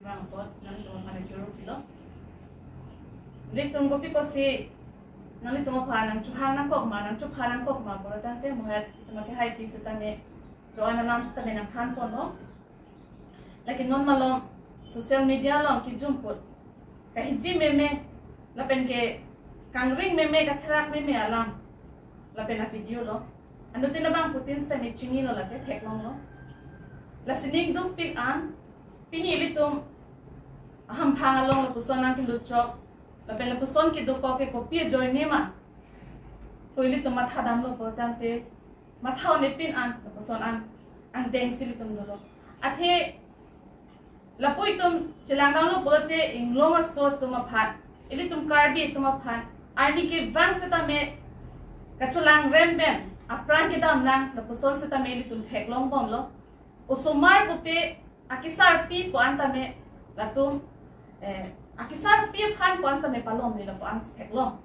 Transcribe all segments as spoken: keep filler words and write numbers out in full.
Bang apot nanglitum aphan akiro pilo. Nelitum kopi pusi nanglitum aphan nangchohang nangkok ma, nangchopha nangkok ma pulo tangte, mohet itum akehaipi setame, do-an alam setame nangthanponlo. Lake non malom social media along kijum put, kahiji meme, lapen ke kangring meme, katherak meme alam, lapen a-video lo. Anuttin abangphutin setame chinilo, lake theklonglo. Lasi ning dukpik an, pini ilitum ahamphang along lapuson nangkelutchok, lapen lapuson kedokok ke kopi ajoine ma, ko ilitum mathadamlo pulo tangte, matha un-epin an, lapuson an angdeng si ilitum dolo. Athe lapu itum chelangdamlo pulote, inglong aso atum aphan, ilitum Karbi atum aphan, arni kevang setame kacholangrem pen apran kedam nang, lapuson setame ilitum theklongbomlo. Osomar pupe akesarpi pu-an tame, latum, eh, akesarpi aphan pu-an tame palomle, lapu-an si theklong.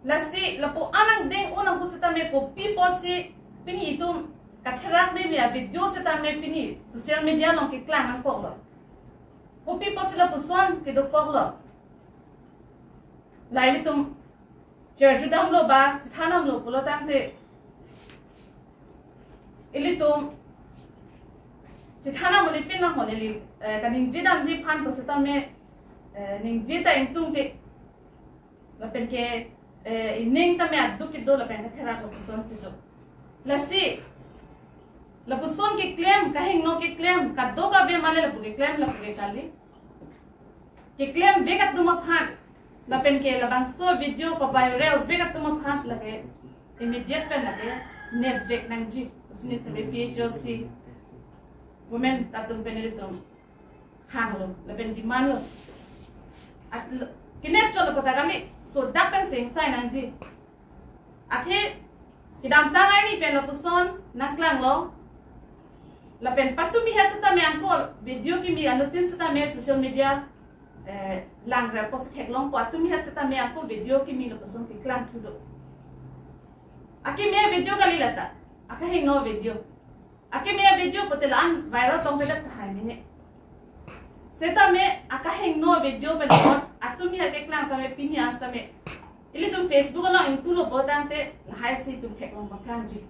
Lasi lapu-an angdeng un ahut setame kopi pusi pini itum katherak meme a-video setame pini social media along keklang nangkoklo? Kopi pusi lapuson kedokoklo? La ilitum cherjudamlo ba chethandamlo pulo tangte, ilitum chethandam un-epin nang hon, ili, eh, kaningje damji aphan pu setame, eh, ningje ta ingtungte, lapen ke, eh, ining tame aduk kedo, lapen katherak lapuson si do. Lasi lapuson keklem, kahingno keklem, kadokave mane lapu keklem, lapu ke kali. Keklemvek atum aphan, lapen ke labangso video pa-viralvek atum aphan lake immediate pen lake nepvek nangji pusi nelitum A P H L C women atum pen ilitum hanglo, lapen demandlo. At lo, kenep chotlo puta kali, sodak pen sengsai nangji. Athe kedamtang arni pen lapuson nangklanglo. Lapen patumi ha setame angko video kimi, anuttin setame social media, eh, langrap pusi theklongpo, atumi ha setame angko video kimi lapuson keklang thu do. Akimi a-video kali lata, akahingno video. Akimi a-video pulote la-an viral tongpedet tahai mene. Setame akahingno video pen apot atumi ha keklang tame pini an setame ilitum Facebook along ingpulo pulo tangte lahai si itum theklong paprangji.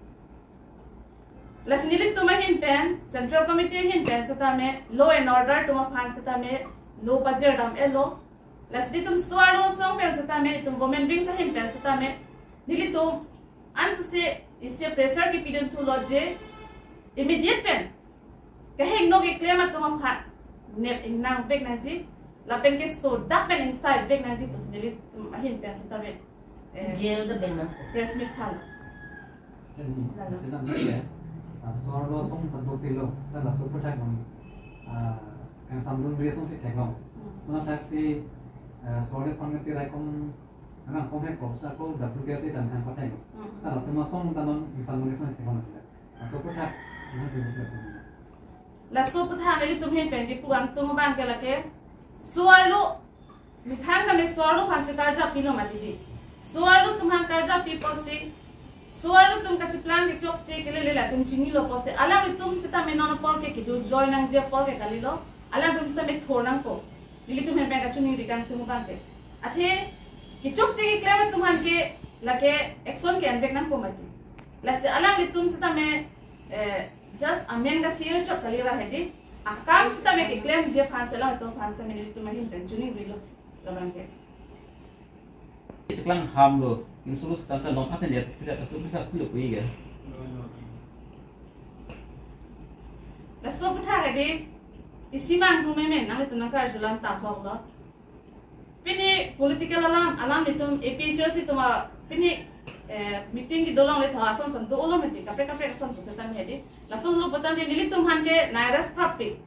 Lasi nelitum ahin pen, Central Committee ahin pen setame, law and order atum aphan setame lo pajirdam-etlo. Lasi itum so-arlo asong pen setame, itum women wings ahin pen setame, nelitum ansose isi pressure kepidunthulo je immediate pen kahingno keklem atum aphan nep ingnangvek nangji, lapen ke sodak pen ingsaivek nangji pusi nelitum ahin pen setame, eh, jail ta beng nang. Press meet thalo. Kan, lalo. Sina ni ya, ah, so-arlo asong paduk pilo, ta laso aphuthak bang, ah, kangsamdun ri asong si theklong. Hmm. Mane thaksi, ah, so-arlo aphan kachirai kom, anang kom hek kom sa ko W K S A dan hang pathai lo. Hmm. Ta latum asong ta non kangsamdun ri asong theklong sila. Laso aphuthak, mane tu tu. Laso aphuthak nelitum ahin pen kipu angtung abang ke lake, so-arlo methang kami so-arlo aphansi karjapilo mati di. So-arlo atum aphan karjapi pusi, so-arlo atum kachiplang kechokche kelele latum chinilo pusi, alanglitum setame non apor ke kedojoi nangji apor ke kalilo, alangtum setame thor nangpo. Nelitum ahin pen kachiningri kangtung abang ke. Athe kechokche keklem atum aphan ke lake action ke-envek nangpo mati. Lasi alanglitum setame, eh, just amen kachir chot kali ra hedi. Akam setame keklemji aphan si alangtum aphan setame nelitum ahin pen chiningrilo. Labang ke. Cheklang hamlo, insulus tanta long aten ya, kita kasu kita pulo puiga. Laso aphuthak hedi, isi mang pu meme, nanglitum nangkarjulam tahoklo. Pini political alam, alanglitum A P H L C atum a, pini, eh, meeting kedo longle tha ason son do-olo mati, kaprek kaprek ason pu setame hedi. Lason lo pulote nelitum aphan ke nai rest prapik.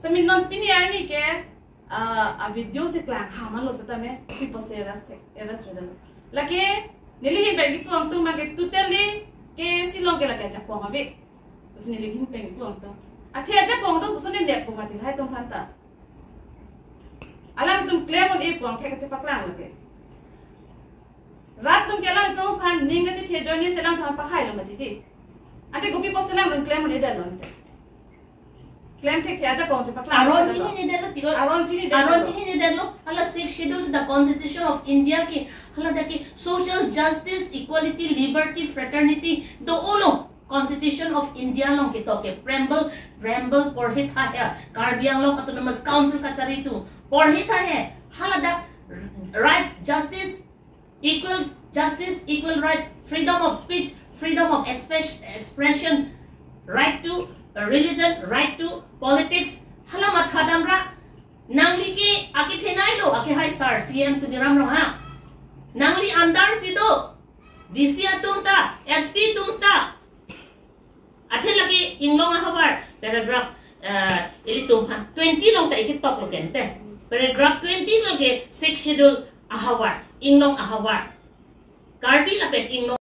Setame non pini arni ke, ah, a-video si klang hamlo setame, kopi pusi arrest, arrest vedet. Lake neli ahin pen kipu angtung abang ke totally ke si long ke lake ajakong ave pusi neli ahin pen kipu angtung. Athe ajakong do puson neli akong mati lahai atum aphanta. Alangtum klem un-e pu angthek kachepaklang lake. Rat atum ke alangtum aphan ning kachethe ajoine si alangtum aphan pahailo mati di. Ante kopi pusi alangtum klem un-edetlo ante. Klem thekthe ajakong chepaklang. Aron chini ne detlo, tiko. Aron chini detlo. Aron chini ne detlo. Hala Sixth Schedule, the Constitution of India ke, hala dak ke social justice, equality, liberty, fraternity, do-olo. Constitution of India along ketok ke preamble, preamble porhi tha he. Karbi Anglong Autonomous Council kachari atum porhi tha he. Hala dak rights, justice, equal justice, equal rights, freedom of speech, freedom of express-, expression, right to, uh, religion, right to politics. Hala mathadamra, nangli ke akethenei lo, akehai sir, C M Tuliram Ronghang. Nangli under si do, D C atum ta, S P atum ta. Athe lake Inglong ahavar, paragraph, eh, ilitum aphan twenty along ta ikitoklo kente. Paragraph twenty lake Sixth Schedule ahavar, Inglong ahavar. Karbi lapen Inglong.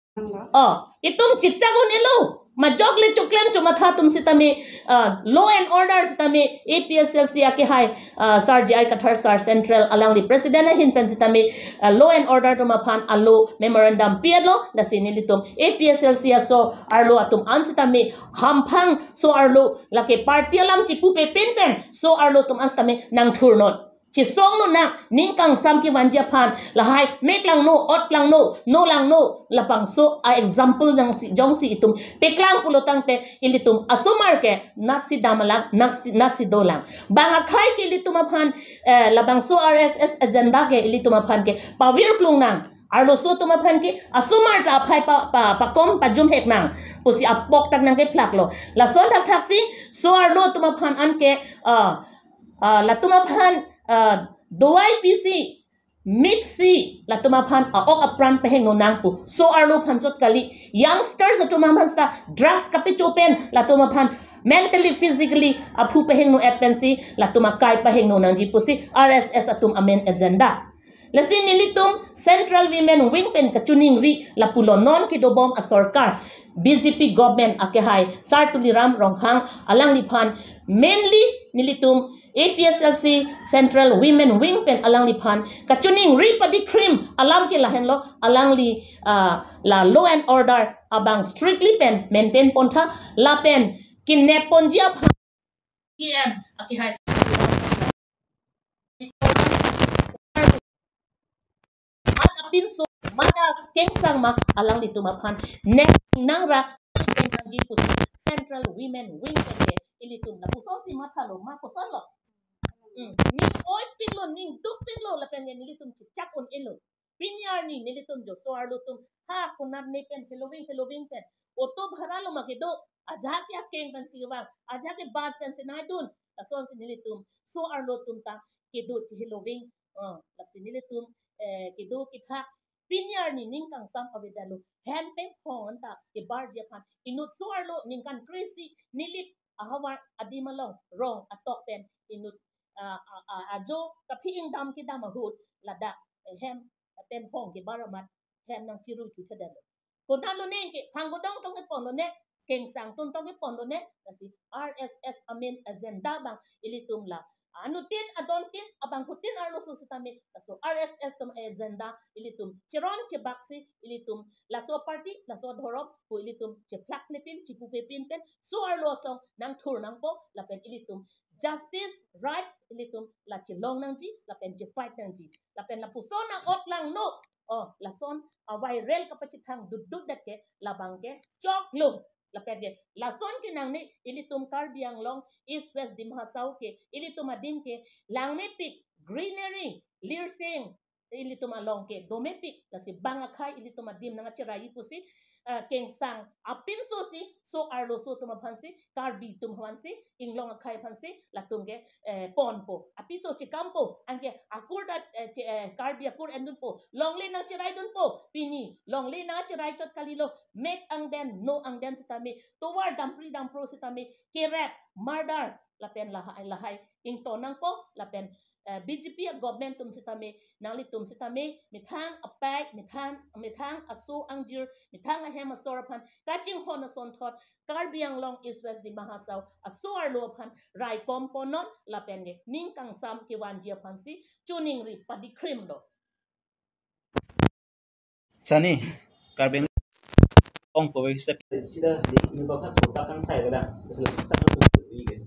Oh, itum chechak un-elo. Majok le choklem chomatha atum sitame, ah, law and order sitame A P H L C akehai, ah, sir J I Kathar sir, Central alangli President ahin pen sitame, ah, law and order atum aphan alo memorandum pi-etlo, lasi nelitum A P H L C aso arlo atum an sitame hamphang so arlo lake party alam chipupe pinpen so arlo atum an sitame nangthurnon. Chesong nonang, ning kangsam kevanji aphan, lahai mek langno, ot langno, no langno, labangso a-example nangsi, jongsi itum paklang pulo tangte ilitum asomar ke natsi damlang, natsi, natsi dolang. Bang akhai ke ilitum aphan, eh, labangso R S S agenda ke ilitum aphan ke pavir klung nang. Arloso atum aphan ke asomar ta aphai pa, pa, pakom pajumhek nang pusi apok tak nangkephlaklo. Lason thakthak si so arlo atum aphan anke, ah, ah, latum aphan, ah, dawai pisi, mitsi, latum aphan a-ok apran pehingno nang pu. So arlo aphan chot kali, youngsters atum aphan ta drugs kapecho pen latum aphan mentally, physically aphu pehingno-et pensi latum akai pehingno nangji pusi R S S atum a-main agenda. Lasi nelitum Central Women Wing pen kachiningri lapulo, non kedobom asorkar, B J P government akehai sir Tuliram Ronghang alangliphan, mainly nelitum A P H L C Central Women Wing pen alangliphan kachiningri padikrim alam ke lahenlo, alangli, ah, la law and order abang strictly pen maintain pontha lapen kinep ponji aphan C M akehai mat apinso, mat akengsang ma alanglitum aphan nek nangra nangji pusi Central Women Wing pen ke ilitum lapuson si mathalo, ma kosonlo. Hmm. Ning oipiklo, ning dukpiklo lapen ke nelitum chechak un-elo. Pini arni nelitum jo so arlo atum, ha, konat ne pen, heloving, heloving pen, auto bhara lo ma kedo, ajahak ke akeng pensi vang, ajahak ke bus pensi naidun, lasonsi nelitum so arlo atum ta kedo cheheloving, ah, lasi nelitum, eh, kedo kethak pini arni ning kangsam avedetlo. Hem pengphong anta kebarji aphan inut so arlo ningkan kre-isi Nilip ahavar adim along rong atok pen inut, ah, ah, ah, ajo kaphi ingdam kedam ahut ladak, eh, hem pengphong kebar amat hem nangchiru chuthedetlo. Konatlo ne ke, thang kodong tong keponlo ne, kengsang atum tong keponlo ne, lasi R S S a-main agenda abang ilitum la anuttin adontin abangphutin arloso sitame, laso R S S atum agenda ilitum cheron chebaksi ilitum laso party, laso dhorom pu ilitum chephlak nepin, chipupe pinpen so arlo asong nangthur nangpo lapen ilitum justice, rights ilitum la chelong nangji lapen chefight nangji. Lapen lapuson a-ot langno, oh, lason a-viral kapachethang dutdut det ke labang ke choklo. Lapen ke lason ke nangne ilitum Karbi Anglong East West Dima Hasao ke ilitum adim ke langmepik, greenery, lirseng ilitum along ke domepik, lasi bang akhai ilitum adim nangcherai pusi, ah, kengsang apinso si so arloso atum aphansi, Karbi atum aphansi, Inglong akhai aphansi latum ke, eh, ponpo. Apiso chekampo, anke akur ta, eh, che-, eh, Karbi akur endunpo, longle nangcheraidunpo. Pini longle nangcherai chot kalilo, mek angden, no angden sitame, tovar dampri dampro sitame, kerep, murder, lapen lahai lahai ington nangpo, lapen, eh, B J P a-government atum sitame, nanglitum sitame methang apek, methang, methang aso angjir, methang ahem asor aphan kachinghon asonthot Karbi Anglong East West Dima Hasao aso arlo aphan raikom ponnon lapen ke ning kangsam kevanji aphansi chiningri padikrimlo. Sani, Karbi Anglong ong kowe sep. Sida di ini bakas kota kan saya kadang. Terus lepas kan tuh weekend.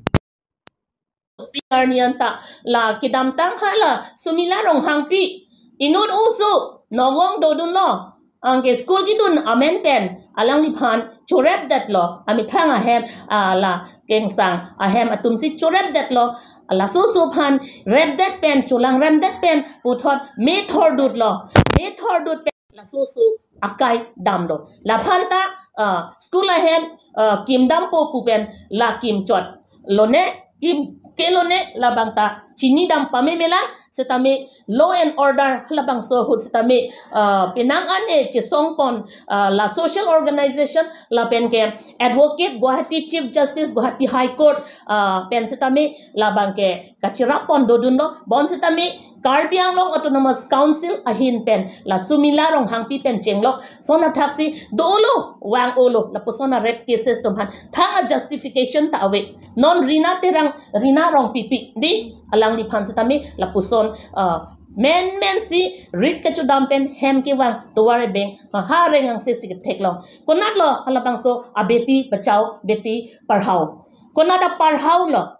Pi arni anta la kedamtang ha la Sumila Ronghangpi inut oso Nagaon dodunlo. Anke school kedun amen pen alangliphan chorepdetlo, amethang ahem, ah, la kengsang ahem atumsi chorepdetlo. Laso oso aphan repdet pen, cholang remdet pen puthot me thordutlo. Me thordut pen laso oso akai damlo. Laphan ta, ah, school ahem, ah, kim dampo pu pen la kim chot lone, kim kelone, labang ta chini dam pamemelang. Setame law and order labangso ahut setame, ah, penang an-e chesongpon, ah, la social organization lapen ke advocate Guwahati Chief Justice Guwahati High Court, ah, pen setame labang ke kacherappon dodunlo. Bonsetame Karbi Anglong Autonomous Council ahin pen la Sumila Ronghangpi pen chenglok son athaksi dolo, vang-olo, lapuson a rape cases atum aphan thang a justification ta ave. Non Rina Terang, Rina Rongpipi dei, alangliphan setame lapuson, ah, menmensi rit kachudam pen hem kevang tovar ebeng ha reng angse si ketheklong. Konatlo halabangso a beti bachao, beti parhao? Konat a parhao lo?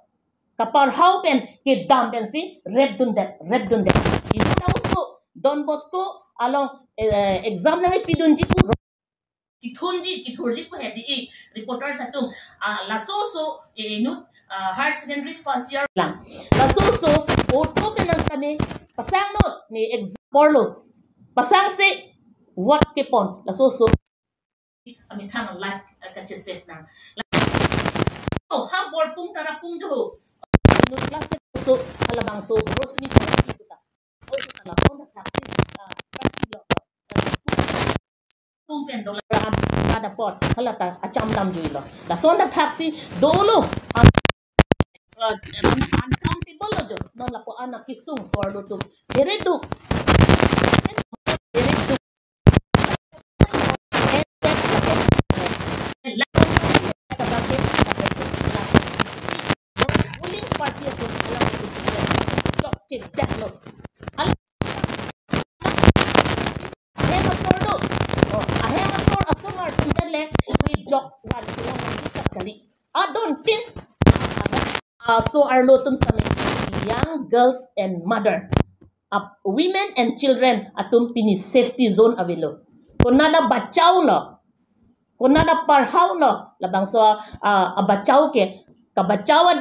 Kaparhao pen kedam pensi rape dundet, rape dundet. Inut oso Don Bosco along, eh, exam nangkepidunji pu, kethunji, kethurji pu hedi i reporters atum, ah, laso oso, eh, inut, ah, higher secondary first year lang. Laso oso auto pen nangtame pasang not ne exam porlo. Pasangsi vote kepon. Laso oso amethang a life, eh, kache-save nang. Oh, ha Borpung Tarapung jo. Inut class oso halabangso Rosmi Tarapung puta. Oh, puta lason athaksi, ah, prachi lo. Pung pen dola ram kada pot halata acham damjuilo. Lason athaksi dolo, ah, ah, uncountable lo jo. Non lapu-an akesung so-arlo atum. Very duk. Very duk. Polling party atum alam atum chokche dak lo. Alam ahem asor do. Oh, ahem asor asomar atum le, we jok wan pulang lagi kali. Adon tin. Ah, so-arlo atum setame young girls and mother, ah, women and children atum pini safety zone avelo. Konat a bachao lo? Konat a parhao lo? Labangso, ah, a bachao ke, kabachao adi